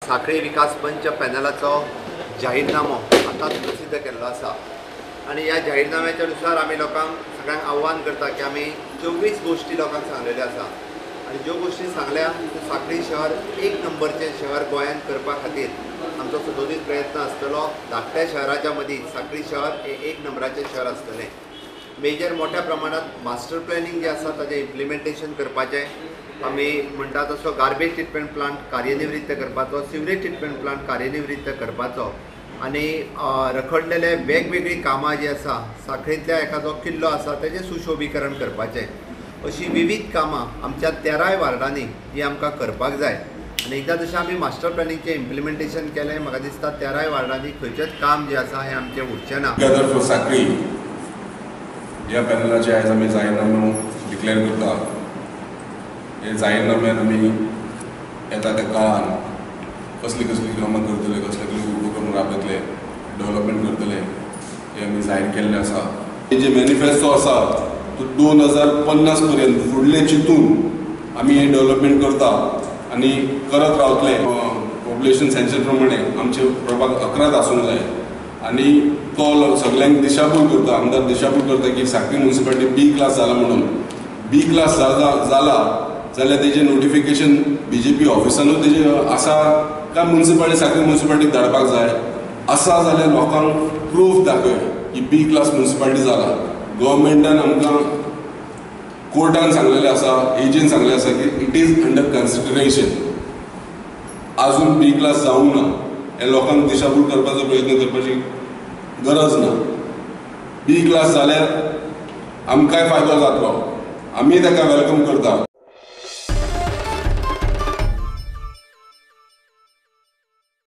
सांखळी विकास पंच पॅनलाचो जाहीरनामो आतांच प्रसिद्ध केल्लो आसा आनी ह्या जाहीरनाम्याच्या नुसार आमी लोकांक सगळ्यांक आव्हान करता की आमी 24 गोश्टी लोकांक सांगलेल्यो आसा आनी ज्यो गोश्टी सांगल्या त्यो सांखळी शहर एक नंबरचें शहर गोंयांत करपा खातीर आमचो सदोदीत प्रयत्न आसतलो. धाकट्या शहराच्या मदीं सांखळी शहर हें एक नंबराचें शहर आसतलें. मेजर मोठ्या प्रमाणात मास्टर प्लॅनिंग जें आसा ताजें इम्प्लिमेंटेशन करपाचें, आमी म्हणटा तसो गार्बेज ट्रिटमेंट प्लांट कार्यनिवृत्त करपाचो, सिवरेज ट्रिटमेंट प्लांट कार्यनिवृत्त करपाचो आनी रखडलेले वेगवेगळीं कामां जीं आसा सांखळींतल्या एखादो किल्लो आसा तेजें सुशोभीकरण करपाचें, अशीं विविध कामां आमच्या 13 वार्डांनी जी आमकां करपाक जाय. आनी एकदां जशें आमी मास्टर प्लॅनिंगचें इम्प्लिमेंटेशन केलें, म्हाका दिसता 13 वार्डांनी खंयचेंच काम जें आसा हें आमचें उरचें ना. टुगेदर फॉर सांखळी ह्या पॅनलाचे आयज आमी जाहीरनामो डिक्लेअर करता. हे जाहीरनाम्यान आमी येता त्या काळान कसली कसली कामां करतले, कसले कसले उपक्रम राबयतले, डेव्हलपमेंट करतले हे आमी जाहीर केल्लें आसा. हे जे मॅनिफेस्टो आसा तो 2050 पर्यंत फुडले चिंतून आमी हे डेव्हलपमेंट करता आनी करत रावतले. पॉप्युलेशन सेन्सस प्रमाणे आमचे प्रभाग 11 आसूंक जाय आनी तो सगल्यांक दिशाभूल करता, आमदार दिशाभूल करता की सांखळी म्युनिसिपालिटी बी क्लास जाला म्हणून. बी क्लास जाला जाल्यार तेजें नोटिफिकेशन बीजेपी ऑफिसानूच तेजें आसा काय म्युनिसिपालिटी सांखळी म्युनिसिपालिटीक धाडपाक जाय? आसा जाल्यार लोकांक प्रूफ दाखय की बी क्लास म्युनिसिपालिटी जाला. गव्हर्मेंटान आमकां कोर्टान सांगलेलें आसा, एजीन सांगलें आसा की it is under consideration, आजून बी क्लास जावंक ना. हे लोकांक दिशाभूल करपाचो प्रयत्न करपाची गरज ना. बी क्लास जाल्यार आमकांय फायदो जातलो, आमी ताका welcome करता.